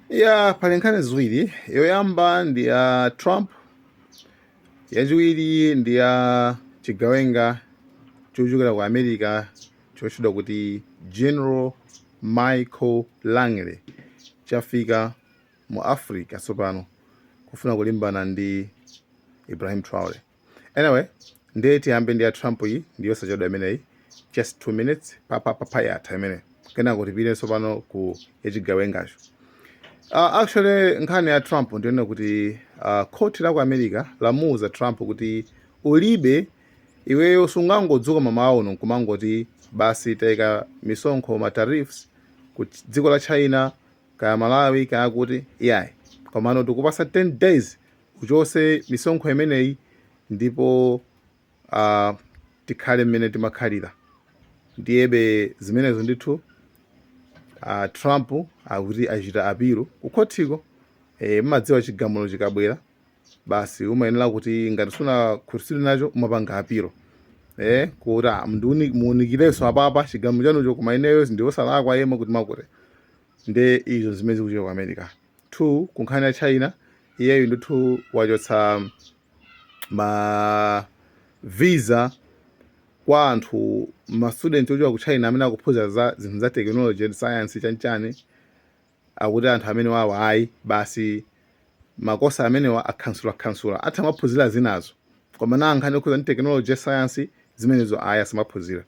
Ya, pali nkhani ziwiri. Yoyamba ndi ya Trump, yachiwiri ndi ya chigawenga chochokera ku America chotchedwa kuti General Michael Langley, chafika mu Africa tsopano kufuna kulimbana ndi Ibrahim Traore. Anyway, ndiye tiyambe ndi ya Trump. Iyi ndi yosachedwa imeneyi, just 2 minutes, papapapa, yatha imene. Kenako tipite tsopano ku yachigawengacho. Actually, nkhani ya Trump ndiyonena kuti khoti la ku America lamuuza Trump kuti ulibe, iweyo sungangodzuka mamawa uno nkumangoti basi, tayika misonkho, ma tariffs ku dziko la China, kaya Malawi, kaya kuti, iyayi. Komano tikupasa 10 days uchose misonkho imeneyi ndipo tikhale mmene timakhalira. Ndiyebe zimenezo ndithu, Trump akuti achita appeal kukhotiko. Mmadziwa chigamulo chikabwera basi umayenera kuti ngati sunakhutitsidwe nacho umapanga appeal, kuti ah, muunikirenso apapa chigamulo chanucho, koma ineyo ndiwosalakwa yemwe kuti makuti. Nde izo zimene zikuchitika ku America. Two, ku nkhani ya China, iyeyo ndithu wachotsa ma visa kwa anthu, ma student ochoka ku China amene akuphunzira za zinthu za technology and science, chanchani. Akuti anthu amene wawa ayi, basi, ma course amenewa akhansula khansula, atha maphunzira zinazo, koma na nkhani yokhuza ndi technology, science, zimenezo ayi, asamaphunzira.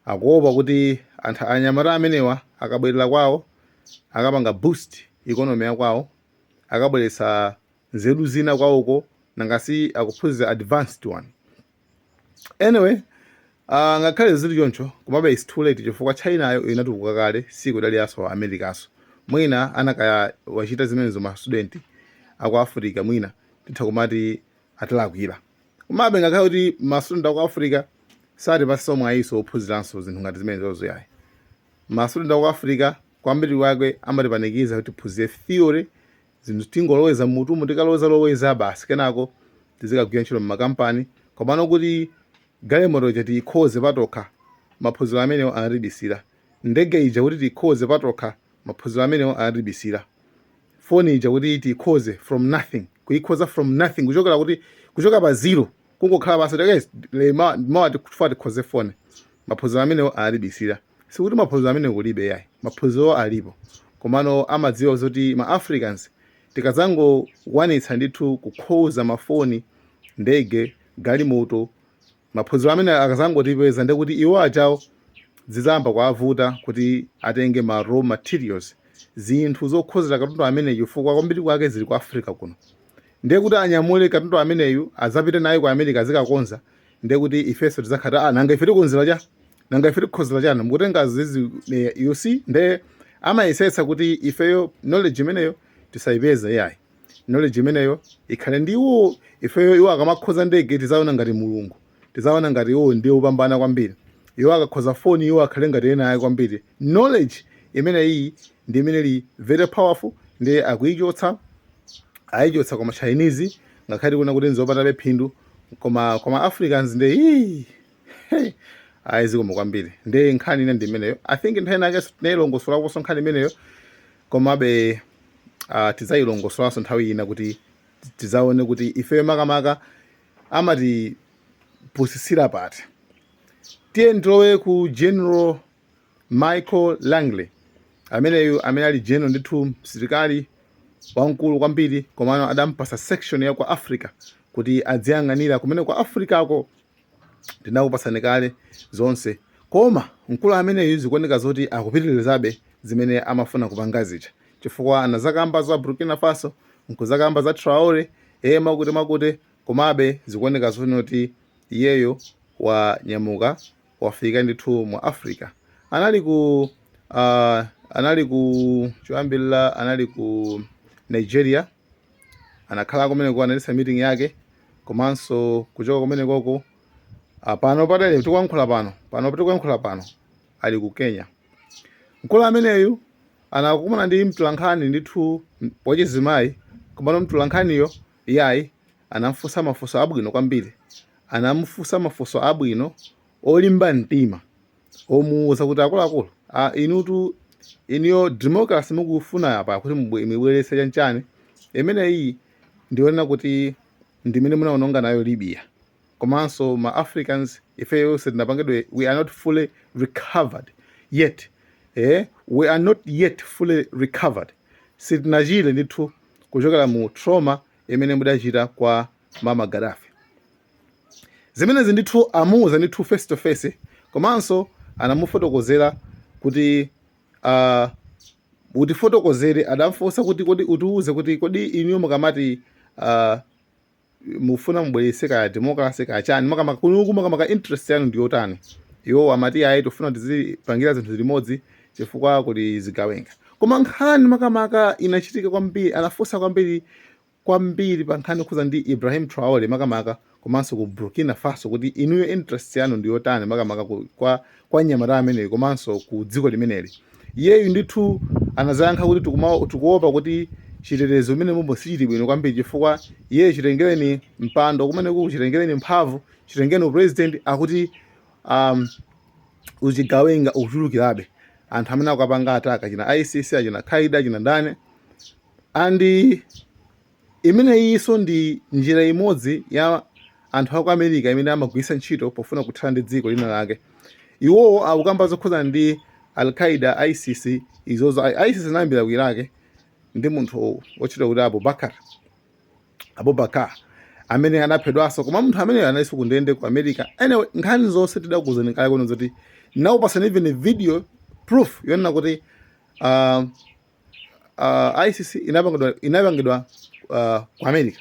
Akuopa kuti anthu anyamata amenewa akabwerera kwawo akapanga boost economy ya kwawo, akabweretsa nzeru zina kwawoko, nangasi akuphunzira advanced one. Anyway, ngakhale zili choncho, komabe it's too late chifukwa Chinayo inatukuka kale, sikudaliyaso Americaso. Mwina anakaya wachita zimenezo ma student aku Africa, mwina titha kumati atilakwira. Komabe ngakhale kuti ma student aku Africa satipatsa mwayiso ophunziranso zinthu ngati zimenezozo, yayi, ma student aku Africa kwambiri wake amatipanikiza kuti tiphunzire theory, zinthu tingoloweza mutumu, tikaloweza loweza basi, kenako tizikagwira ntchito mmakampani. Komano kuti galimoto ija tiyikhoze patokha, maphunziro amenewo anatibisira. Ndege ija kuti tiyikhoze patokha, maphunziro amenewo anatibisira. Foni ija kuti tiyikhoze from nothing, kuyikhoza from nothing, kuchokera kuti kuchoka pa zero, kungokhala basi, guys, mawa tikufa tikhoze foni, maphunziro amenewo anatibisira. Sikuti maphunziro amenewo kulibe, yayi, maphunziro alipo, komano amadziwa zoti ma Africans tikadzangokwanitsa ndithu kukhoza mafoni, ndege, galimoto, maphunziro amene akazangotipeza, ndekuti iwo ajawo zizamba kuavuta kuti atenge ma raw materials, zinthu zokhozera katundu ameneyu, chifukwa kwambiri kwake zili ku Africa kuno. Ndiye kuti anyamule katundu ameneyu azapite naye ku America azikakonza, ndiye kuti ifenso tizakhata, ah, nanga ife tikonzera cha, nanga ife tikhozera chani, mukutenga zizi? You see, nde amayesetsa kuti ifeyo knowledge imeneyo tisayipeze, yayi, knowledge imeneyo ikhale ndiwo ifeyo. Iwo akamakhoza ndege tizaona ngati Mulungu, tizaona ngati iwo ndiwo upambana kwambiri. Iwo akakhoza foni, iwo akhale ngati ena ayi kwambiri. Knowledge imene iyi ndi imene ili very powerful, ndi akuichotsa, ayichotsa kwa Chinese, ngakhale kuna kuti nzopatabe phindu, koma Africans ndi ii, hey, ayi, zikomo kwambiri. Ndi nkhani ine ndi imeneyo. I think nthawi inake tinayilongosolakonso nkhani imeneyo, komabe tidzayilongosolanso nthawi ina kuti tidzaone kuti ifeyo makamaka amatipusisira pati. Tiye tilowe ku General Michael Langley ameneyu, amene ali general ndithu, msilikali wamkulu kwambiri, komano adampasa section ya ku Africa kuti adziyang'anira kumene ku Africako. Ndinakupasani kale zonse, koma mkulu ameneyu zikuoneka zoti akupitirizabe zimene amafuna kupanga zija, chifukwa anazakamba za Burkina Faso, nkuzakamba za Traore, eye, makuti makuti. Komabe zikuoneka zoti iyeyo wanyamuka, wafika ndithu mu Africa. Anali ku choyambirira anali ku Nigeria, anakhala kumeneko, analisa meeting yake. Komanso kuchoka kumenekoko, pano padali tikuyankhula pano, pano tikuyankhula pano ali ku Kenya. Mkulu ameneyu anakumana ndi mtolankhani ndithu wachizimayi, komano mtolankhaniyo iyayi, anamufunsa mafunso abwino kwambiri, anamufunsa mafunso abwino olimba mtima, omuwuza kuti akuluakulu, inutu Inuyo democracy mukufuna apa kuti mubweretse chanchani imeneyi, ndionena kuti ndimene munaononga nayo Libya. Komanso ma Africans ifeyo sitinapangidwe, we are not fully recovered yet, eh? We are not yet fully recovered, sitinachire ndithu kuchokera mu trauma imene mudachita kwa Muammar Gaddafi. Zimenezi ndithu amuuza ndithu face to face. Komanso anamufotokozera kuti utifotokozere, adamfunsa kuti kodi utiuze kuti kodi inuyo mukamati mufuna mubweretse kaya democracy kaya chani, makamaka kunuku, makamaka interest yanu ndiyotani? Iwo amati ayi, tifuna tizipangira zinthu limodzi chifukwa kuli zigawenga. Koma nkhani makamaka inachitika kwambiri, anafunsa kwambiri kwambiri pa nkhani yokhuza ndi Ibrahim Traore makamaka, komanso ku Burkina Faso, kuti inuyo interest yanu ndiyotani makamaka kwa nyamata ameneyi komanso ku dziko limeneli. Iyeyu ndithu anazayankha kuti tikuopa kuti chitetezo imene mumbo sichili bwino kwambiri, chifukwa iye chitengereni mpando kumeneku, chitengereni mphamvu, chitengereni president, akuti uchigawenga ukuchulukirabe, anthu amene akapanga attack, achina ISIS, achina Qaeda, achina ndani. And imeneyinso ndi njira imodzi ya anthu aku America imene amagwiritsa ntchito pofuna kuthana ndi dziko lina lake. Iwowo akukamba zokhuzana ndi Al Qaeda, ISIS izozo. ISIS inayambira ku Iraq ndi munthu wotchedwa kuti Abubakar, Abubakar amene anaphedwanso, koma munthu ameneyo analinso kundende ku America. Anyway, nkhani zonse tidakuuzani kale kuno zoti nawupasani even video proof yonena kuti ISIS inapangidwa ku America,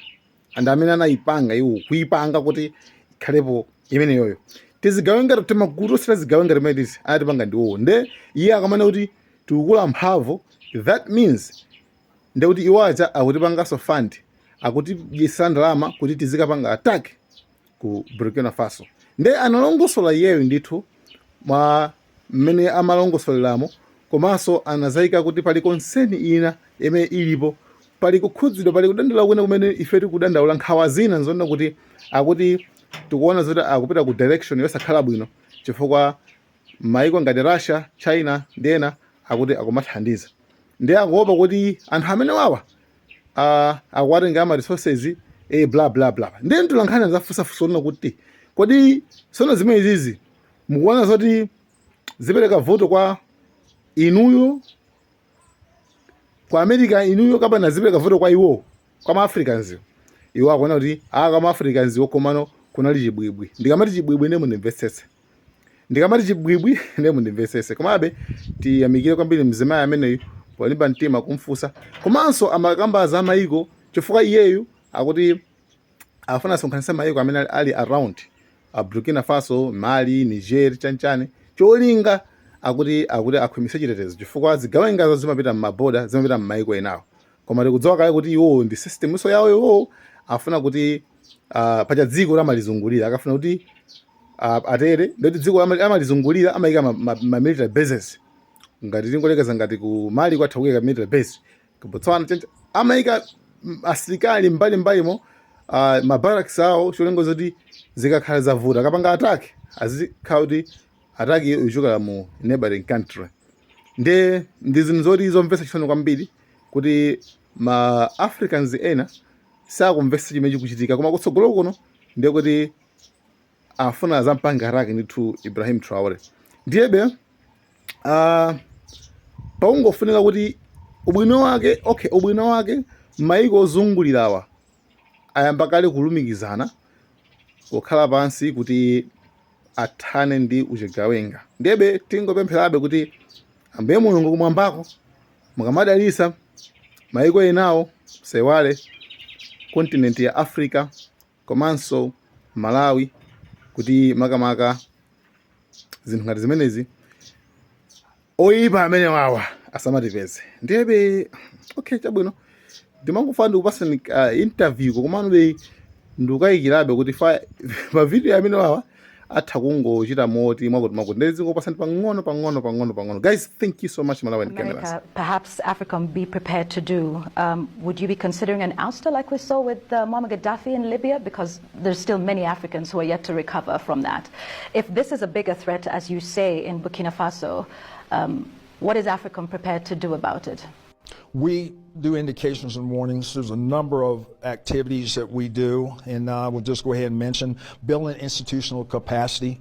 and amene anayipanga iwo kuipanga kuti ikhalepo imeneyoyo, tizigawenga, timagulu tonse tazigawenga timene tisi anatipanga ndiwowo. Nde iye akamana kuti tikukula mphamvu, that means ndekuti iwo aja akutipanganso fund, akutidyesa ndalama kuti tizikapanga attack ku Burkina Faso. Nde analongosola iyeyo ndithu mwa mmene amalongosoleramo. Komanso anazayika kuti pali concern ina imene ilipo, pali kukhudzidwa, pali kudandaula kwina kumene ife tikudandaula. Nkhawa zina nzonena kuti akuti tikuona zoti akupita ku direction yosakhala bwino, chifukwa maiko ngati Russia, China ndi ena akuti akumathandiza, ndi akuopa kuti anthu amene wawa akuwatenga ama resources, bla bla bla. Ndiye mtolankhani azafunsafunsa onena kuti kodi sono zimene zizi mukuona zoti zipereka vuto kwa inuyo ku America inuyo, kapena zipereka vuto kwa iwo, kwa ma Africans? Iwo akuona kuti aka kwa ma Africans komano kunali chibwibwi. Ndikamati chibwibwi ndiye mundimvetsetse, ndikamati chibwibwi ndiye mundimvetsetse. Komabe tiyamikire kwambiri mzimayi ameneyu polimba mtima kumfunsa. Komanso amakamba za mayiko, chifukwa iyeyu akuti afuna asonkhanitse mayiko amene ali around Burkina Faso, Mali, Niger, chanchani, cholinga akuti akhwimitse chitetezo, chifukwa zigawengazo zimapita m'maboda, zimapita m'mayiko enawo. Koma tikudziwa kale kuti iwowo ndi system so yawo, iwowo afuna kuti pacha dziko lamalizungulira, akafuna kuti atere ndoti dziko amalizungulira, amayika ma military bases. Ngati tingolekeza ngati ku Mali kwatha kuyika military base, ku Botswana chancha, amayika asilikali mbali mbalimo, ma barracks awo, cholinga zoti zikakhala zavuta, akapanga attack, azikhala kuti attack iyo ichokera mu neighboring country. Nde ndi zinthu zoti zomvetsa chisoni kwambiri kuti ma Africans ena sakumvetsa chimene chikuchitika. Koma kutsogolo kuno ndiye kuti afuna zampanga attack ndithu Ibrahim Traore. Ndiyebe pakungofunika kuti ubwino wake, okay, ubwino wake maiko ozungulirawa ayamba kale kulumikizana, kukhala pansi kuti athane ndi uchigawenga. Ndiyebe tingopempherabe kuti Ambuye Mulungu kumwambako mukamadalisa maiko enawo, sewale continent ya Africa komanso Malawi, kuti makamaka zinthu ngati zimenezi, oyipa amene wawa asamatipeze. Ndiyebe okay, chabwino, ndimangofuna ndikupasani interview, komanobe ndikukayikirabe kuti fa mavidiyo amene wawa atha kungochita moti mwakuti mwakuti. Ndizingopasani pang'ono pang'ono pang'ono pang'ono. Guys, thank you so much. Malawi and cameras. America, perhaps AFRICOM be prepared to do? Would you be considering an ouster like we saw with Muammar Gaddafi in Libya? Because there's still many Africans who are yet to recover from that. If this is a bigger threat, as you say, in Burkina Faso, What is AFRICOM prepared to do about it? We do indications and warnings. There's a number of activities that we do, and we'll just go ahead and mention building institutional capacity.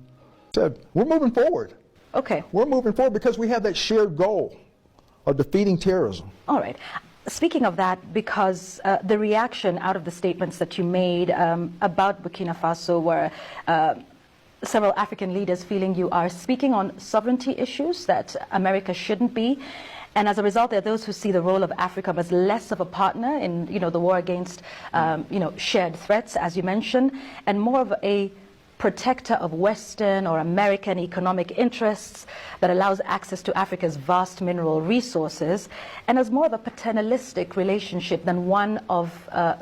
Said we're moving forward. Okay. We're moving forward because we have that shared goal of defeating terrorism. All right. Speaking of that, because the reaction out of the statements that you made about Burkina Faso were several African leaders feeling you are speaking on sovereignty issues that America shouldn't be. And as a result, there are those who see the role of AFRICOM as less of a partner in the war against shared threats, as you mentioned, and more of a protector of Western or American economic interests that allows access to Africa's vast mineral resources, and as more of a paternalistic relationship than one of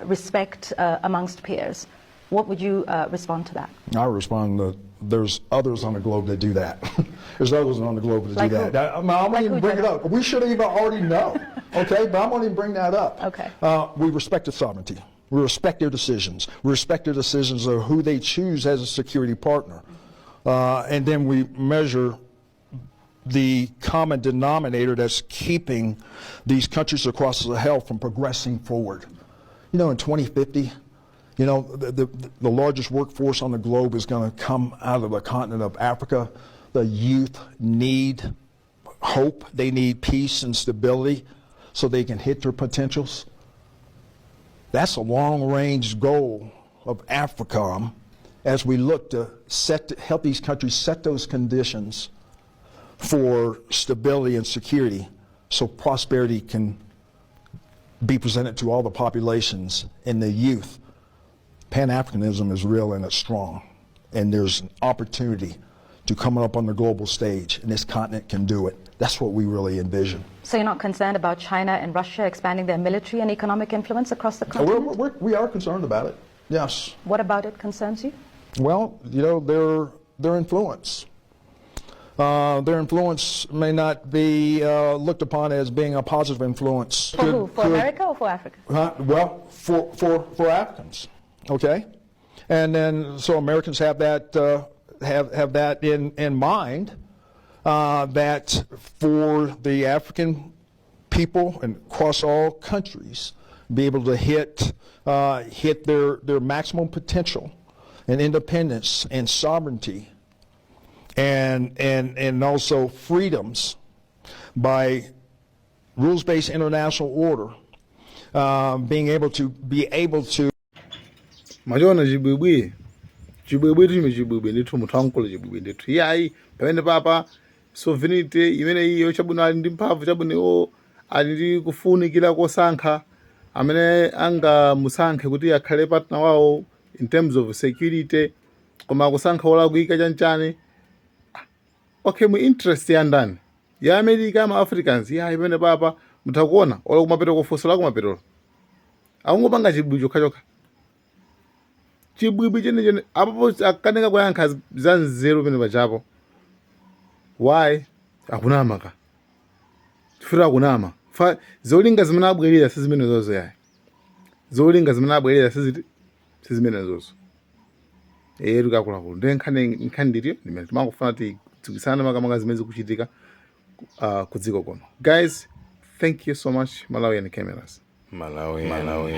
respect amongst peers. What would you respond to that? I respond that there's others on the globe that do that. There's others on the globe that Like do who? that. I'm not Like even who, bring it General? up. We should even already know, okay? But I'm going to even bring that up. Okay. We respect the sovereignty. We respect their decisions. We respect their decisions of who they choose as a security partner. And then we measure the common denominator that's keeping these countries across the Sahel from progressing forward. In 2050, the largest workforce on the globe is going to come out of the continent of Africa. The youth need hope. They need peace and stability so they can hit their potentials. That's a long-range goal of AFRICOM as we look to help these countries set those conditions for stability and security so prosperity can be presented to all the populations and the youth. Pan-Africanism is real and it's strong, and there's an opportunity to come up on the global stage, and this continent can do it. That's what we really envision. So you're not concerned about China and Russia expanding their military and economic influence across the continent? We are concerned about it, yes. What about it concerns you? Well, their influence. Their influence may not be looked upon as being a positive influence. For who? For America or for Africa? Well, for Africans, okay? And then, so Americans have that in mind, that for the African people and across all countries, be able to hit their maximum potential and independence and sovereignty and also freedoms by rules-based international order, being able to be able to Machiona chibwibwi, chibwibwi chime, chibwibwi ndithu, munthu wankulu, chibwibwi ndithu. Iyayi, pamene papa sovereignty imene iyo chabwino ali ndi mphamvu, chabwino iwo ali ndi kufunikira kosankha amene angamusankhe kuti akhale partner wawo in terms of security, koma akusankha olakwika chanchani. Okay, mu interest ya ndani? Ya America, ma Africans? Iyayi, pamene papa mutha kuona olo kumapeto, kufunso la kumapetolo akungopanga chibwibwi chokhachokha, chibwibwi chenechene. Apapo akanika kuyankha za nzeru pene pachapo. Why? Akunama ka, chifukwa akunama fa zolinga zimene abwerera si zimene zozo. Yayi, zolinga zimene abwerera siziti, si zimene zozo. Ero kakuluakulu, ndiye nkhani nditiyo ndimene timangofuna tidziwisane makamaka zimene zikuchitika ku dziko kuno. Guys, thank you so much. Malawian Cameras. Malawi, Malawi,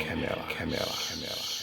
Camera, Camera, Camera.